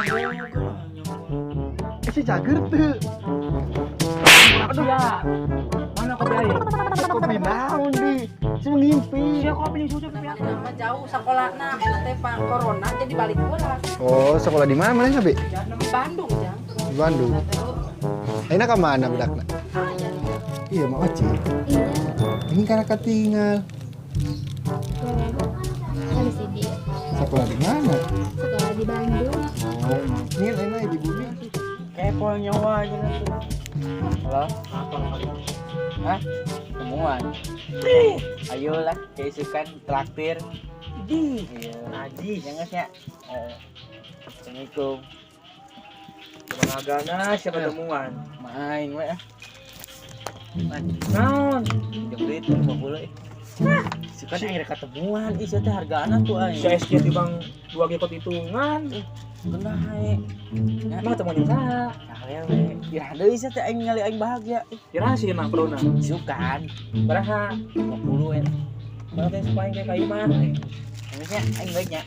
Eh, si cager teu. Aduh ya. Mana kopi aing? Kopi naon di? Si ngimpi. Sia kopi jeung susu kopi aku. Nama jauh sekolahna eta teh pak corona jadi balik heula. Oh, sekolah di mana mana Bi? Di Bandung, Jang. Di Bandung. Ayeuna ka mana budakna? Iya, Mak Oci. Iya. Ini karena ketinggal. Kan di sini. Sekolah di mana? Sekolah di Bandung. Oh, ini enak di bumi. Kepo nyawa aja nanti. Halo? Hah? Temuan. Ayolah, keisukan traktir. Di. Iya. Najis. Yang ya. Assalamualaikum. Mangagana siapa temuan? Main we ah. Man, Naon? jam duit 50 eh. Suka akhirnya ketemuan, ih teh hargaana tuh aing. Si SG tibang dua gekot hitungan. Kena hae. Emang ketemu jeung saha? Nah, ya we. Ya deui sia teh aing ngali aing bahagia. Kira sih mah peruna. Sukan Baraha? 50 we. Baraha teh supaya kayak kai mah. Maksudnya aing baiknya.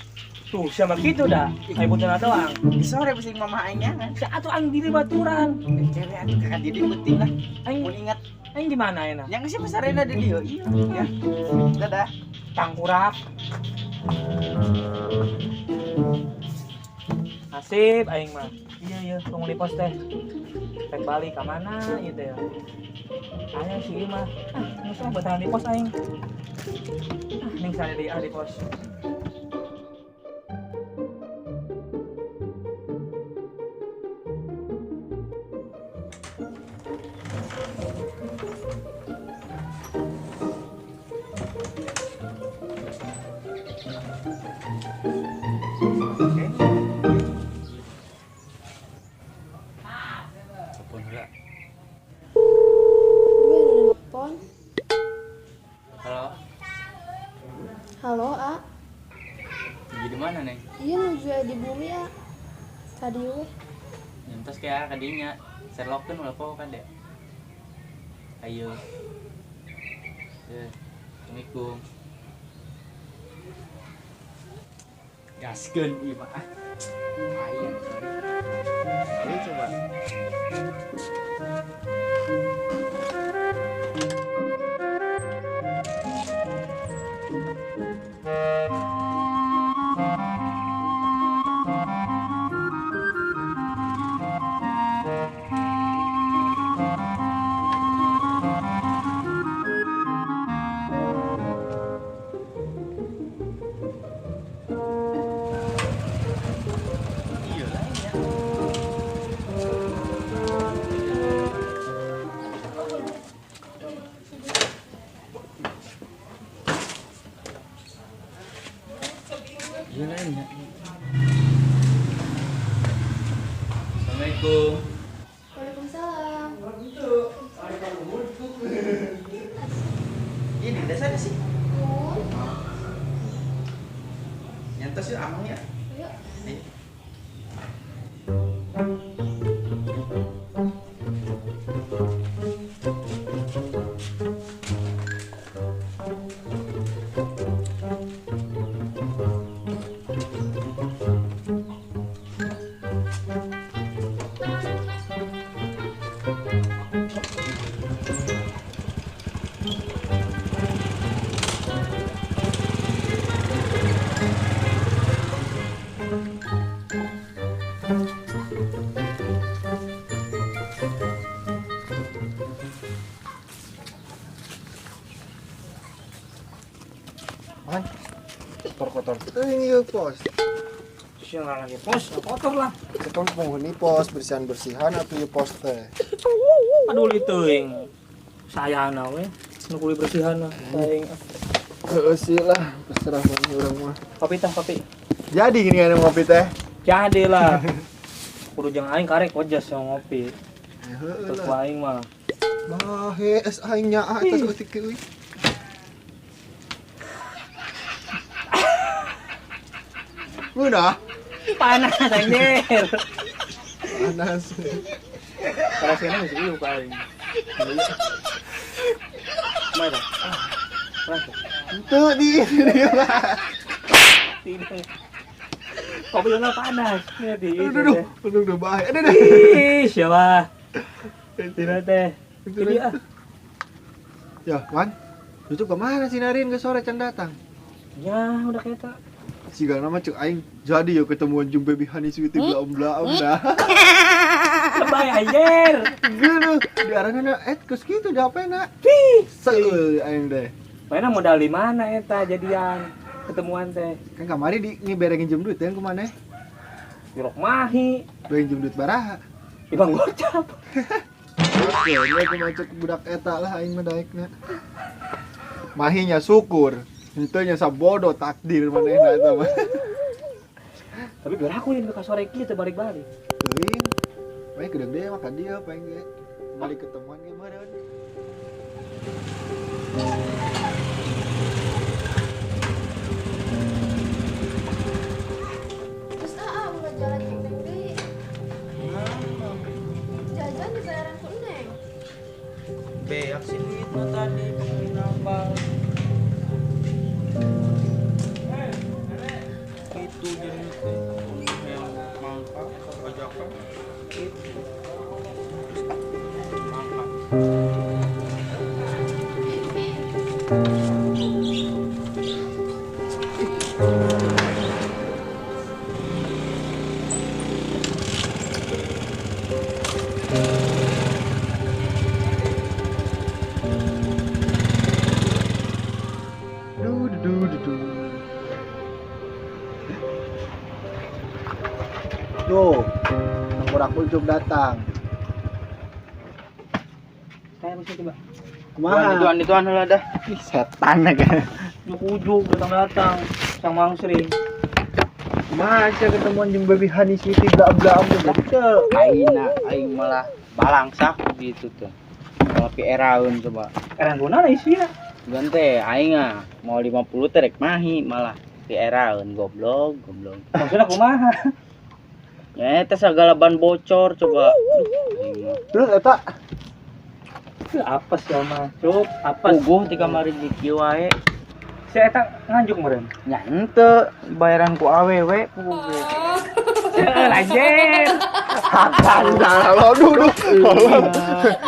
Tuh sama gitu dah. Kayak putra doang. Di sore bisa mama aing nya kan. Saat tuh aing diri baturan. Cewek atuh kakak didi penting lah. Aing Mun ingat aing di mana enak? yang sih pasarena di dieu. Iya. Ya. Dadah. Tangkurap. Nasib aing mah. Iya iya, tunggu di pos teh. Rek balik ka mana ieu teh ya. Aya si ieu mah. Ah, musuh batalan di pos aing. Ah, ning sare di ah di pos. Telepon heula. Gue udah nelpon. Halo. Halo, A. Lagi di mana, Neng? Iya nuju aya di bumi, A. Tadi we. Nyentos kayak kadinya. Sherlock kan ulah poho kan deh. Ayo. Ya. Assalamualaikum. Gaskeun ieu mah ah. Lumayan coy. Ayo coba. Iya lah ya. Iya lah ya. Assalamualaikum. Waalaikumsalam. Ini di sana sih. Mun. Nyentos yuk amang ya. Ayo. Ayo. Man, kotor-kotor teuing ieu pos. Sia lagi pos, kotor lah. Seton penghuni pos bersihan-bersihan atau ieu pos teh. Paduli teuing. Sayana we, nu kudu bersihan lah. Aing. Heeh sih lah, terserah maneh urang mah. Kopi tah kopi. Jadi gini kan ngopi teh. Jadi lah. Kudu jeung aing karek ojas yang ngopi. Heeh Terus lah. aing mah. Bahe es aing nyaa eta saeutik euy. Munah. Panas anjir. Panas. Rasanya masih ieu ka aing. Mana? Mana? Itu di dia mah. Tidak. Kopi ulah panas. Aduh, aduh, aduh, bahaya. Aduh, aduh. Ih, siapa? Tidak teh. Ini ah. Ya, Wan. Itu kemana sih Narin ke sore can datang? Ya, udah kita. Siga nama cek aing jadi yo ketemuan jeung Baby Honey Sweetie bla-bla dah. Lebay anjir. Geuleuh, di arahna geus kitu di HP-na. Seueuh aing deh. Mana modal di mana eta jadian ketemuan teh? Kan kamari di ngiberengin jam duit teh kumaha? Di Rokmahi. Bereng jam duit baraha. Ibang gocap. Oke, kumaha cek budak eta lah aing mah daekna. Mahinya syukur. Henteu nya sabodo takdir manehna eta mah. Tapi biar aku yang ke sore kieu teh balik-balik. Teuing. Bae gede deui mah ka dieu paling ge. Balik ketemuan ge meureun. Terus ah ulah jalan jeung Neng deui. Jajan dibayaran ku Neng. Beak sih duit mah tadi pengen nambah. Itu jadi teh yang mangka ajakan itu mangka. Tuh, aku belum datang. Saya mesti coba. Kumaha? Tuan heula dah. Ih, setan kan. Ujuk-ujuk datang-datang sang mangsring. Kumaha sia ketemuan jeung Baby Honey Sweetie bla-bla teu. Aina aing malah balangsak gitu tuh. Kalau pi eraeun coba. Eraan guna lah isia. Gante aing ah mau 50 teh rek mahi malah pi eraeun goblok, goblok. Maksudna kumaha? Ya eta segala ban bocor coba. Terus eta apa sih mah? Cup, apa? Puguh ti kamari di kieu wae. Si eta nganjuk meureun. Nya henteu bayaran ku awewe puguh ge. Anjir. Hakan salah aduh duh.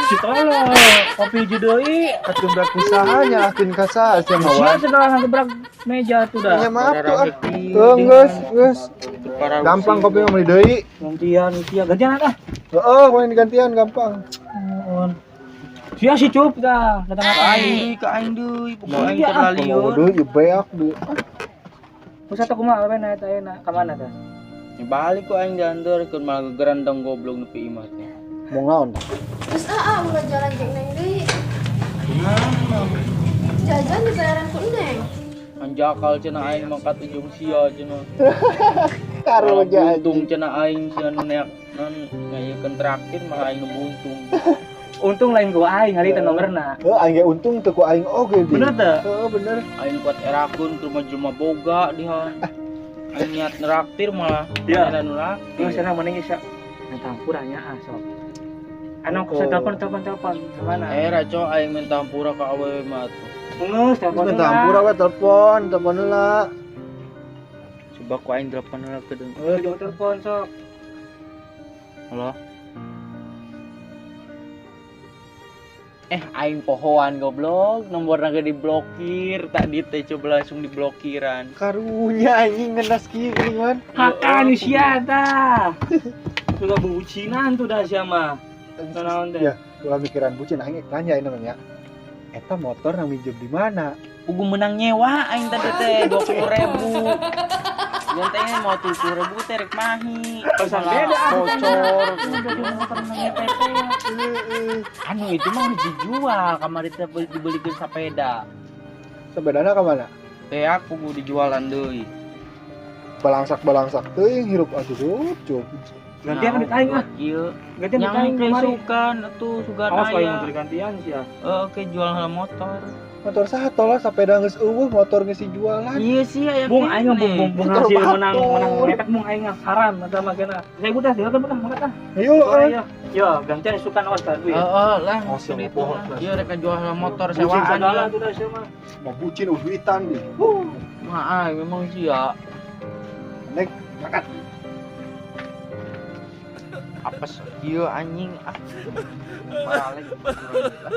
Si tolol, kopi deui. Kagebrak usaha nyalahkeun ka saha sia mah Wan. Sia segala ngagebrak meja tuh dah. Ya maaf tuh ah. Geus, geus. Gampang kopi mah meuli deui. Gantian, gantian, gantian ah. Heeh, kowe digantian gampang. Nuhun. Sia si Cup dah, datang apa Aing deui ka aing deui, pokok aing Iya, ah. Mau terlalieur. deui beak deui. Pusat aku mah apa na eta na ka mana tah? Ya balik ku aing diantar keur malah gegerandang goblok nepi imah teh. Mau naon? Terus ah ulah jalan jeung Neng deui. Jajan dibayaran ku Neng. Anjakal cenah aing mah katujung sia cenah. Karo aja. Buntung cenah aing sia nu neak non ngayekeun traktir malah aing nu buntung. Untung lain gua aing hari teh nomorna. Heuh, aing ge untung teu ku aing oge di. Bener teu? Heeh, bener. Aing kuat erakeun ke rumah jelema boga diha. Aing niat neraktir malah Iya. aya nu naktir. Geus cenah mending geus minta hampura nya ah sok. Anu aku telepon telepon telepon kemana? Eh raco aing minta hampura ka awewe mah atuh. Geus telepon. Minta hampura we telepon, telepon heula. Coba ku aing telepon heula ke deung. Coba telepon sok. Halo. Aing pohoan goblok, nomorna ge diblokir, tadi teh coba langsung diblokiran. Karunya anjing ngenas kieu geuningan. Hakan sia tah. Sudah bucinan tuh dah sia mah. Naon teh? Ya, ulah mikiran bucin aing tanya ini namanya. Eta motor nang minjem di mana? Pugu menang nyewa aing tadi teh 20.000. Gantengnya mau 70.000 teh rek mahi. Pasang beda bocor. Motor menang PT. Anu itu mah udah dijual, kamari teh dibelikeun sepeda. Sepedana ka mana? Teh aku kudu dijualan deui. Balangsak-balangsak teuing hirup atuh cup. Gantian duit aing ah. Ieu. Gantian duit aing Yang kemari. sukan atuh sugan Awas kalau aya. motor gantian sih ya. Oke jual heula motor. Motor saha tolak sepeda geus eueuh, motor geus dijualan. Iya sih aya Bung aing mah bung bung bung Motor hasil batur. menang menang mepet bung aing mah haram eta mah kena. Saya udah silakan udah mangkat ah. Ayo, Ayo. Yo, gantian sukan awas tah duit. Heeh lah. Oh, siapa itu pohon, lah. lah. Iya rek jual heula motor Bucin sewaan. segala ya. tuh dah sia mah. Mau bucin duitan deh. Mah aing memang sih ya. Nek Berangkat. Apes kieu anjing ah. Balik kurang duit lah.